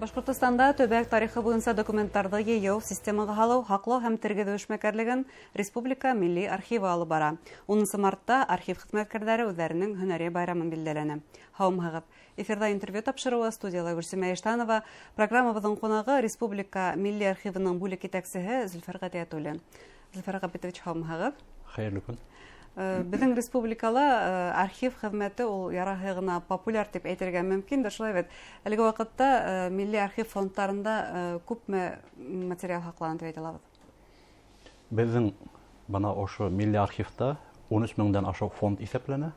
Башҡортостанда төбәк тарихы буйынса документтарҙы йыйыу, системаға һалыу, һаҡлау һәм тергеҙеү эшмәкәрлеген Республика Милли архивы алып бара. 10 мартта архив хеҙмәткәрҙәре үҙҙәренең һөнәри байрамын билдәләне. Һаумыһығыҙ! Эфирҙа интервью тапшырыуы, студияла Гөлсимә Иштанова. Программабыҙҙың ҡунағы Республика Милли архивының бүлек етәксеһе Зөлфәр Ғәтиәтуллин. Зөлфәр Ғәбитович, һаумыһығыҙ! Хәйерле көн! Беҙҙең республикала архив хеҙмәте ул яраһы ғына популяр тип әйтергә мөмкин дә, шулай бит. Әлеге ваҡытта милли архив фондтарында күпме материал һаҡлана тип әйтә алабыҙ? Беҙҙең бына ошо милли архивта 13 меңдән ашыу фонд иҫәпләнә.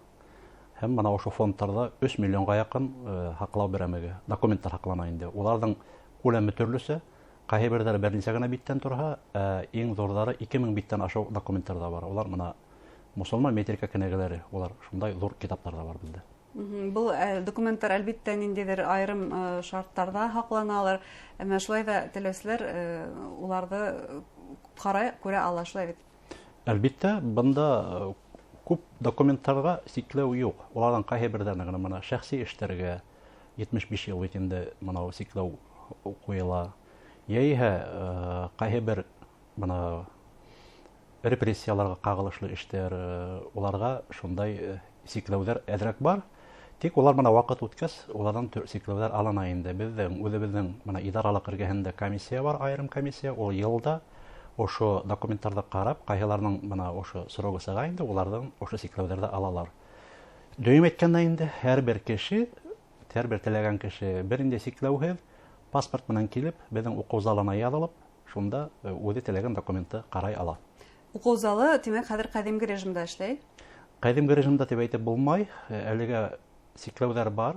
Һәм бына ошо фондтарҙа 3 миллионға яҡын һаҡлау берәмеге, документтар һаҡлана инде. Уларҙың күләме төрлөсә, ҡайһы берҙәре бер нисә генә биттән торһа, иң ҙурҙары 2000 биттән ашыу документтар да бар. Улар бына мосолман метрика кенәгәләре, улар шундай ҙур китаптар ҙа бар беҙҙә. Был документтар әлбиттә ниндәйҙер айырым шарттарҙа һаҡланалар, әммә шулай ҙа теләүселәр уларҙы ҡарай, күрә ала, шулай бит? Әлбиттә, бында күп документтарға сикләү юҡ. Уларҙың ҡайһы берҙәренә генә бына шәхси эштәргә 75 йыл бит инде бына сикләү ҡуйыла. Йәиһә ҡайһы бер бына репрессияларға ҡағылышлы эштәр, уларға шундай сикләүҙәр әҙерәк бар. Тик улар бына ваҡыт үткәс, уларҙан сикләүҙәр алына инде. Беҙҙең үҙебеҙҙең бына идаралыҡ эргәһендә комиссия бар, айырым комиссия. Ул йылда ошо документтарҙы ҡарап, ҡайһыларының бына ошо срогы сыға инде, уларҙың ошо сикләүҙәрҙе алалар. Дөйөм әйткәндә инде, һәр бер кеше, һәр бер теләгән кеше бер инде сикләүһеҙ паспорт менән килеп, беҙҙең уҡыу залына яҙылып, шунда үҙе теләгән документты ҡарай ала. Уҡыу залы, тимәк, хәҙер ҡәҙимге режимда эшләй? Ҡәҙимге режимда тип әйтеп булмай. Әлегә сикләүҙәр бар.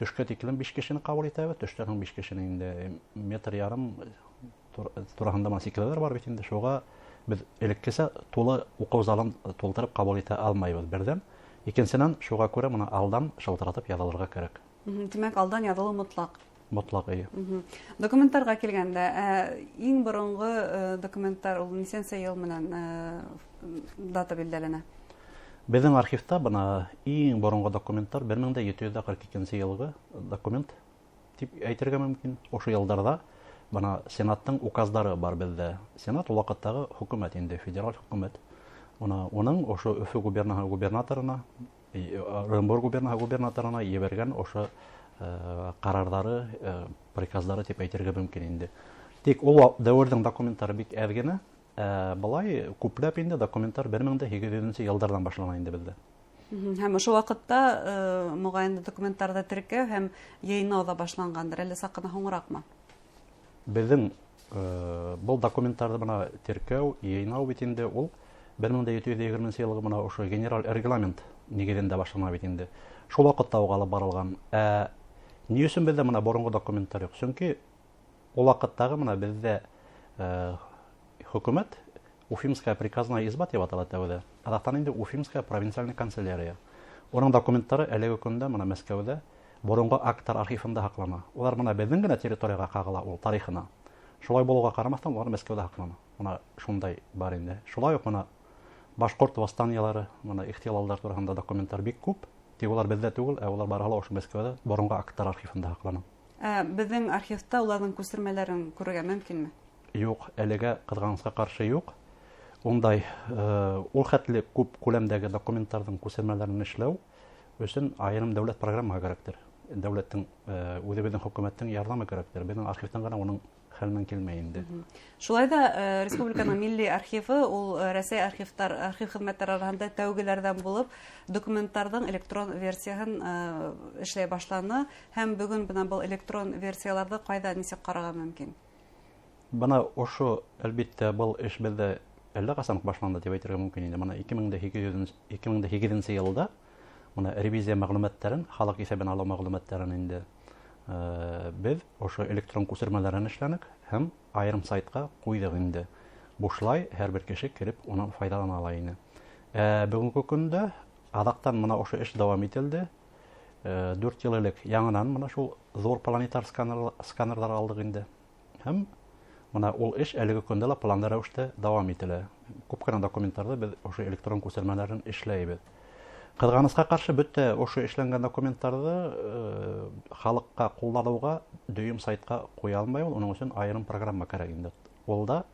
Төшкә тиклем 5 кешене ҡабул итәбеҙ. Төштән һуң 5 кешене инде метр ярым тураһында бына сикләүҙәр бар бит инде. Шуға беҙ элеккесә тулы уҡыу залын тултырып ҡабул итә алмайбыҙ, берҙән. Икенсенән, шуға күрә бына алдан шылтыратып яҙылырға кәрәк. Тимәк, алдан яҙылыу мотлаҡ. Мотлаҡ, эйе. Документтарға килгәндә, иң боронғо документтар ул нисәнсә йыл менән дата билдәләнә? Беҙҙең архивта бына иң боронғо документтар бер мең дә ете йөҙ ҡырҡ икенсе йылғы документ тип әйтергә мөмкин. Ошо йылдарҙа бына Сенаттың указдары бар беҙҙә. Сенат ул ваҡыттағы хөкүмәт инде, федераль хөкүмәт. Бына уның ошо Өфө губернаһы губернаторына, Ырымбур губернаһы губернаторына ебәргән ошо ҡарарҙары, приказдары тип әйтергә мөмкин инде. Тик ул дәүерҙең документтары бик әҙ генә. Былай күпләп инде документтар бер мең дә һигеҙ йөҙөнсө йылдарҙан башлана инде беҙҙә. Һәм ошо ваҡытта моғайын документтарҙы теркәү һәм йыйнау ҙа башланғандыр, әллә саҡ ҡына һуңыраҡмы? Беҙҙең был документтарҙы бына теркәү, йыйнау бит инде ул бер мең дә ете йөҙ егерменсе йылғы бына ошо генераль регламент нигеҙендә башлана бит инде. Шул ваҡытта уҡ алып барылған. Ни өсөн беҙҙә бына боронғо документтар юҡ? Сөнки ул ваҡыттағы бына беҙҙә хөкүмәт Уфимская приказная изба тип атала тәүҙә. Аҙаҡтан инде Уфимская провинциальная канцелярия. Уның документтары әлеге көндә бына Мәскәүҙә боронғо акттар архивында һаҡлана. Улар бына беҙҙең генә территорияға ҡағыла ул тарихына. Шулай булыуға ҡарамаҫтан улар Мәскәүҙә һаҡлана. Бына шундай бар инде. Шулай уҡ бына башҡорт восстаниялары, бына ихтилалдар тураһында документтар бик күп. Тик улар беҙҙә түгел, ә улар барыһы ла ошо Мәскәүҙә боронғо акттар архивында һаҡлана. Беҙҙең архивта уларҙың күсермәләрен күрергә мөмкинме? Юҡ, әлегә ҡыҙғанысҡа ҡаршы юҡ. Ундай ул хәтле күп күләмдәге документтарҙың күсермәләрен эшләү өсөн айырым дәүләт программаһы кәрәктер. Дәүләттең, үҙебеҙҙең хөкүмәттең ярҙамы кәрәктер. Беҙҙең архивтан ғына уның хәленән килмәй инде. Шулай да республиканың милли архивы ул Рәсәй архив хеҙмәттәре араһында тәүгеләрҙән булып документтарҙың электрон версияһын эшләй башланы һәм бөгөн бына был электрон версияларҙы ҡайҙа нисек ҡарарға мөмкин? Бына ошо, әлбиттә, был эш беҙҙә әллә ҡасан уҡ башланды тип әйтергә мөмкин инде. Бына ике мең дә һигеҙ йөҙ, ике мең дә һигеҙенсе йылда бына ревизия мәғлүмәттәрен, халыҡ иҫәбен алыу мәғлүмәттәрен инде беҙ ошо электрон күсермәләрен эшләнек һәм айырым сайтҡа ҡуйҙыҡ инде. Бушлай һәр бер кеше кереп унан файҙалана ала ине. Бөгөнгө көндә аҙаҡтан бына ошо эш дауам ителде. 4 йыл элек яңынан бына шул ҙур планетар сканерҙар алдыҡ инде. Һәм бына ул эш әлеге көндә лә планлы рәүештә дауам ителә. Күп кенә документтарҙы беҙ ошо электрон күсермәләрен эшләйбеҙ. Ҡыҙғанысҡа ҡаршы, бөтә ошо эшләнгән документтарҙы халыҡҡа ҡулланыуға дөйөм сайтҡа ҡуя алмай ул, уның өсөн айырым программа кәрәк инде. Ул да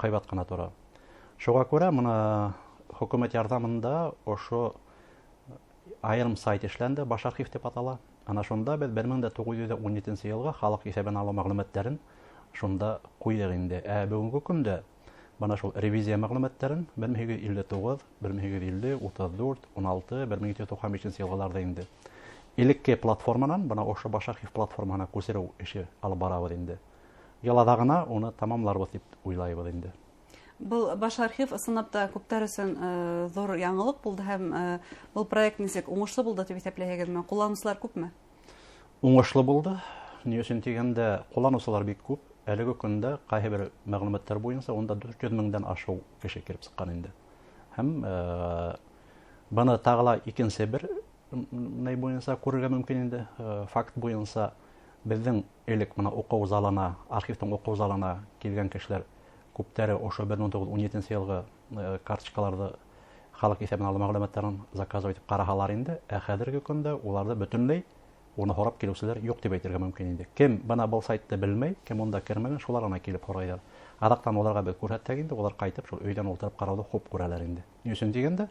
ҡыйбат ҡына тора. Шуға күрә бына хөкүмәт ярҙамында ошо айырым сайт эшләнде, Баш архив тип атала. Ана шунда беҙ 1917 йылға халыҡ иҫәбен алыу мәғлүмәттәрен шунда ҡуйҙыҡ инде. Ә бөгөнгө көндә бына шул ревизия мәғлүмәттәрен 1859, 1850, 34, 16, 1795 йылғаларҙа инде элекке платформанан бына ошо Баш архив платформаһына күсереү эше алып барабыҙ инде. Йыл аҙағына уны тамамларбыҙ тип уйлайбыҙ инде. Был Баш архив ысынлап та күптәр өсөн ҙур яңылыҡ булды һәм был проект нисек уңышлы булды тип иҫәпләйһегеҙме? Ҡулланыусылар күпме? Уңышлы булды. Ни өсөн тигәндә, ҡулланыусылар бик күп. Әлеге көндә ҡайһы бер мәғлүмәттәр буйынса унда 400 меңдән ашыу кеше килеп сыҡҡан инде. Һәм быны тағы ла икенсе бер ни буйынса күрергә мөмкин инде. Факт буйынса беҙҙең элек бына уҡыу залына, архивтың уҡыу залына килгән кешеләр күптәре ошо 1917 йылғы карточкаларҙы халыҡ иҫәбен алыу мәғлүмәттәрен заказывать итеп ҡараһалар инде, ә хәҙерге көндә уларҙы бөтөнләй уны һорап килеүселәр юҡ тип әйтергә мөмкин инде. Кем бына был сайтты белмәй, кем унда кермәгән, шулар ғына килеп һорайҙар. Аҙаҡтан уларға беҙ күрһәтһәк инде, улар ҡайтып шул өйҙән ултырып ҡарауҙы хуп күрәләр инде. Ни өсөн тигәндә,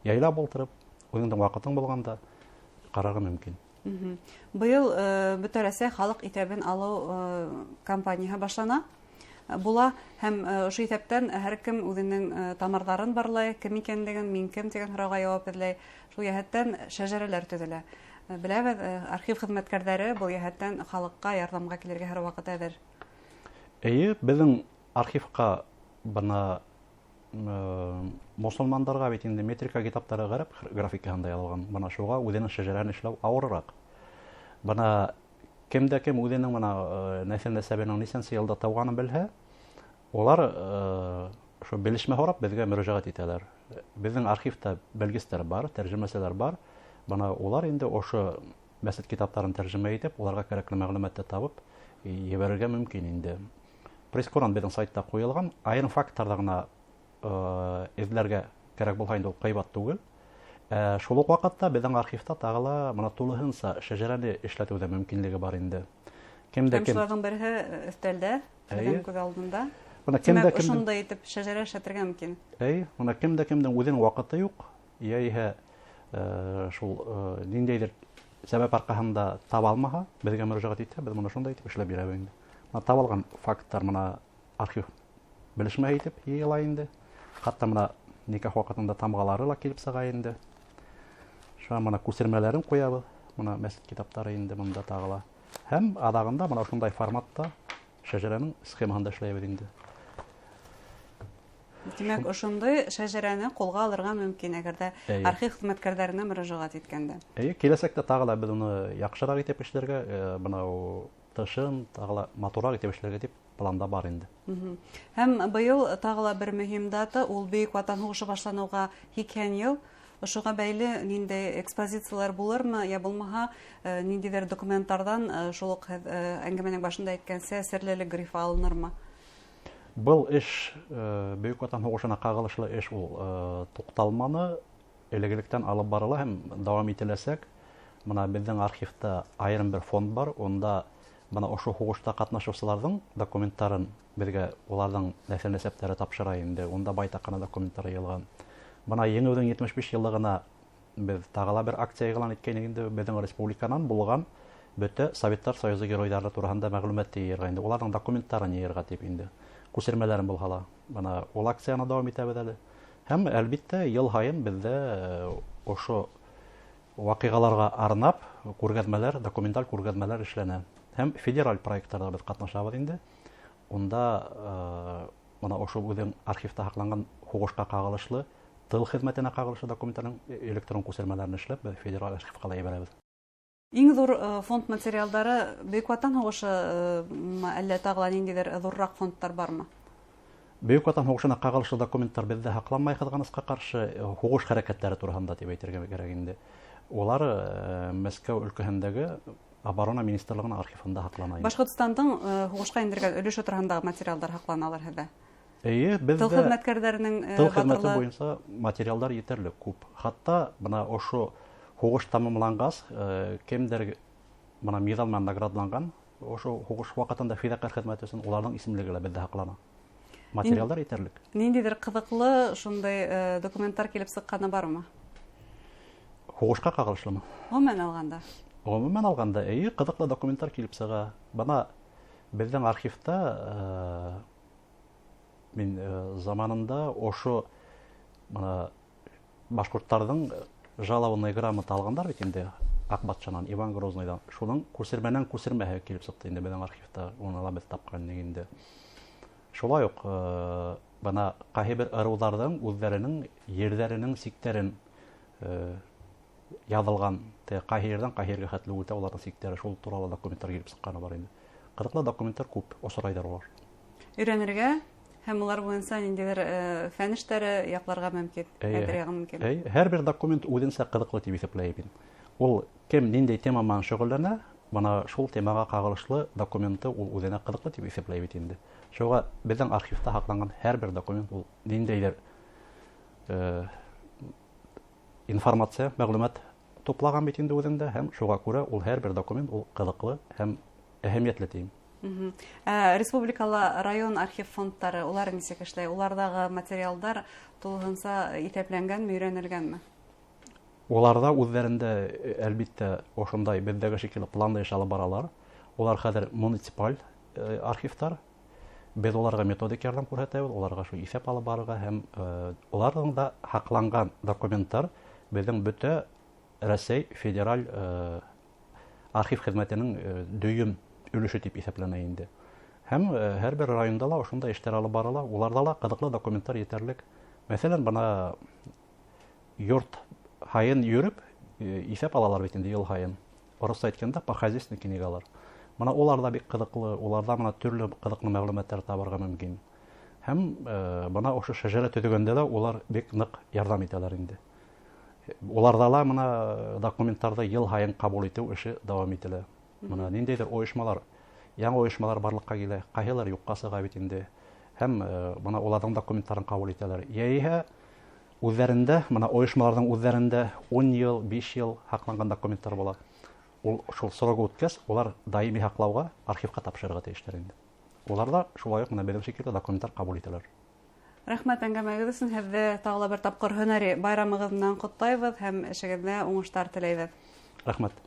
яйлап ултырып, үҙеңдең ваҡытың булғанда ҡарарға мөмкин. Быйыл бөтә Рәсәй халыҡ иҫәбен алыу кампанияһы башлана була һәм ошо иҫәптән һәр кем үҙенең тамырҙарын барлай, кем икәнлеген, мин кем тигән һорауға яуап эҙләй. Шул йәһәттән шәжәрәләр төҙөлә. Беләбеҙ, архив хеҙмәткәрҙәре был йәһәттән халыҡҡа ярҙамға килергә һәр ваҡыт әҙер. Эйе, беҙҙең архивҡа бына мосолмандарға бит инде метрика китаптары ғәрәп графикаһында яҙылған. Бына шуға үҙенең шәжәрәһен эшләү ауырыраҡ. Бына кем дә кем үҙенең бына нәҫел нәсәбенең нисәнсе йылда тыуғанын белһә, улар ошо белешмә һорап беҙгә мөрәжәғәт итәләр. Беҙҙең архивта белгестәр бар, тәржемәселәр бар. Бына улар инде ошо мәсет китаптарын тәржемә итеп, уларға кәрәкле мәғлүмәтте табып ебәрергә мөмкин инде. Прейскурант беҙҙең сайтта ҡуйылған. Айырым факттарҙы ғына эҙләргә кәрәк булһа инде ул ҡыйбат түгел. Шул уҡ ваҡытта беҙҙең архивта тағы ла бына тулыһынса шәжәрәне эшләтеү ҙә мөмкинлеге бар инде. Кем дә Һәм кем шуларҙың береһе өҫтәлдә, беҙҙең күҙ алдында. Бына кем дә Тимәк, кемдең ошондай итеп шәжәрә эшләтергә мөмкин. Эйе, бына кем дә кемдең үҙенең ваҡыты юҡ, йәиһә шул ниндәйҙер сәбәп арҡаһында таба алмаһа, беҙгә мөрәжәғәт итһә, беҙ бына шундай итеп эшләп бирәбеҙ инде. Бына табылған факттар бына архив белешмә итеп йыйыла инде. Хатта бына никах ваҡытында тамғалары ла килеп сыға инде. Шуға бына күсермәләрен ҡуябыҙ, бына мәсет китаптары инде бында тағы ла. Һәм аҙағында бына ошондай форматта шәжәрәнең схемаһында эшләйбеҙ инде. Тимәк, ошондай шәжәрәне ҡулға алырға мөмкин, әгәр ҙә Эйе. архив хеҙмәткәрҙәренә мөрәжәғәт иткәндә. Эйе, киләсәктә тағы ла беҙ уны яҡшыраҡ итеп эшләргә, бына тышын тағы ла матурыраҡ итеп эшләргә тип планда бар инде. Һәм быйыл тағы ла бер мөһим дата, ул Бөйөк Ватан һуғышы башланыуға 80 йыл. Ошоға бәйле ниндәй экспозициялар булырмы, я булмаһа ниндәйҙер документтарҙан шул уҡ һеҙ әңгәмәнең башында әйткәнсә серлелек грифы алынырмы? Был эш Бөйөк Ватан һуғышына ҡағылышлы эш ул туҡталманы, элек-электән алып барыла һәм дауам ителәсәк. Бына беҙҙең архивта айырым бер фонд бар, унда бына ошо һуғышта ҡатнашыусыларҙың документтарын беҙгә уларҙың нәҫел-нәсәптәре тапшыра инде, унда байтаҡ ҡына документтар йыйылған. Бына Еңеүҙең 75 йыллығына беҙ тағы ла бер акция иғлан иткәйнек инде, беҙҙең республиканан булған бөтә Советтар Союзы геройҙары тураһында мәғлүмәтте йыйырға инде, уларҙың документтарын йыйырға тип инде, күсермәләрен булһа ла. Бына ул акцияны дауам итәбеҙ әле. Һәм әлбиттә йыл һайын беҙҙә ошо ваҡиғаларға арнап күргәҙмәләр, документаль күргәҙмәләр эшләнә. Һәм федераль проекттарҙа беҙ ҡатнашабыҙ инде. Унда бына ошо үҙең архивта һаҡланған һуғышҡа ҡағылышлы, тыл хеҙмәтенә ҡағылышлы документтарҙың электрон күсермәләрен эшләп, беҙ федераль архивҡа ла ебәрәбеҙ. Иң ҙур фонд материалдары Бөйөк Ватан һуғышы әллә тағы ла ниндәйҙер ҙурыраҡ фондтар бармы? Бөйөк Ватан һуғышына ҡағылышлы документтар беҙҙә һаҡланмай, ҡыҙғанысҡа ҡаршы, һуғыш хәрәкәттәре тураһында тип әйтергә кәрәк инде. Улар Мәскәү өлкәһендәге Оборона министрлығының архивында һаҡлана инде. Башҡортостандың һуғышҡа индергән өлөшө тураһындағы материалдар һаҡланалар һеҙҙә? Эйе, беҙҙә Тыл хеҙмәткәрҙәренең тыл хеҙмәте батырлығы буйынса материалдар етерлек күп. Хатта бына ошо Һуғыш тамамланғас, кемдер бына миҙал менән наградланған, ошо һуғыш ваҡытында фиҙаҡәр хеҙмәте өсөн уларҙың исемлеге лә беҙҙә һаҡлана. Материалдар етерлек. Ниндәйҙер ҡыҙыҡлы шундай документтар килеп сыҡҡаны бармы? Һуғышҡа ҡағылышлымы? Ғөмүмән алғанда. Ғөмүмән алғанда, эйе, ҡыҙыҡлы документтар килеп сыға. Бына беҙҙең архивта мин заманында ошо бына башҡорттарҙың жалованный грамота алғандар бит инде Аҡ батшанан, Иван Грозныйҙан. Шуның күсермәнән күсермәһе килеп сыҡты инде беҙҙең архивта, уны ла беҙ тапҡан инек инде. Шулай уҡ бына ҡайһы бер ырыуҙарҙың үҙҙәренең ерҙәренең сиктәрен яҙылған, ҡайһы ерҙән ҡайһы ергә хәтле үтә уларҙың сиктәре, шул турала документтар килеп сыҡҡаны бар инде. Ҡыҙыҡлы документтар күп осрайҙар улар. Өйрәнергә һәм улар буйынса ниндәйҙер фән эштәре яҡларға мөмкин, әйтергә мөмкин. Һәр бер документ үҙенсә ҡыҙыҡлы тип иҫәпләйем мин. Ул кем ниндәй тема менән шөғөлләнә, бына шул темаға ҡағылышлы документы ул үҙенә ҡыҙыҡлы тип иҫәпләй бит инде. Шуға беҙҙең архивта һаҡланған һәр бер документ ул ниндәйҙер информация, мәғлүмәт туплаған бит инде үҙендә, һәм шуға күрә ул һәр бер документ ул ҡыҙыҡлы һәм әһәмиәтле тием. Республикала район архив фондтары, улар нисек эшләй? Уларҙағы материалдар тулыһынса иҫәпләнгәнме, өйрәнелгәнме? Уларҙа үҙҙәрендә, әлбиттә, ошондай беҙҙәге шикелле планлы эш алып баралар. Улар хәҙер муниципаль архивтар. Беҙ уларға методик ярҙам күрһәтәбеҙ, уларға шул иҫәп алып барырға һәм уларҙың да һаҡланған документтар беҙҙең бөтә Рәсәй федераль архив хеҙмәтенең дөйөм өлөшө тип иҫәпләнә инде. Һәм һәр бер районда ла ошондай эштәр алып барыла, уларҙа ла ҡыҙыҡлы документтар етерлек. Мәҫәлән, бына йорт һайын йөрөп иҫәп алалар бит инде йыл һайын. Урыҫса әйткәндә, по хозяйственной книгалар. Бына улар ҙа бик ҡыҙыҡлы, уларҙа бына төрлө ҡыҙыҡлы мәғлүмәттәр табырға мөмкин. Һәм бына ошо шәжәрә төҙөгәндә лә улар бик ныҡ ярҙам итәләр инде. Уларҙа ла бына документтарҙы йыл һайын ҡабул итеү эше дауам ителә. Бына ниндәйҙер ойошмалар, яңы ойошмалар барлыҡҡа килә, ҡайһылар юҡҡа сыға бит инде. Һәм бына уларҙың документтарын ҡабул итәләр. Йәиһә үҙҙәрендә, бына ойошмаларҙың үҙҙәрендә 10 йыл, 5 йыл һаҡланған документтар була. Ул шул срогы үткәс, улар даими һаҡлауға, архивҡа тапшырырға тейештәр инде. Улар ҙа шулай уҡ бына беҙҙең шикелле документтар ҡабул итәләр. Рәхмәт әңгәмәгеҙ өсөн. Һеҙҙе тағы ла бер тапҡыр һөнәри байрамығыҙ менән ҡотлайбыҙ һәм эшегеҙҙә уңыштар теләйбеҙ. Рәхмәт.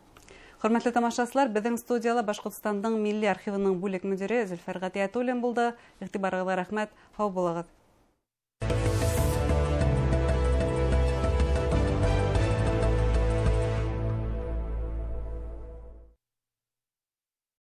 Хөрмәтле тамашасылар, беҙҙең студияла Башҡортостандың Милли архивының бүлек мөдире Зөлфәр Ғәтиәтуллин булды. Иғтибарығыҙға рәхмәт. Һау булығыҙ.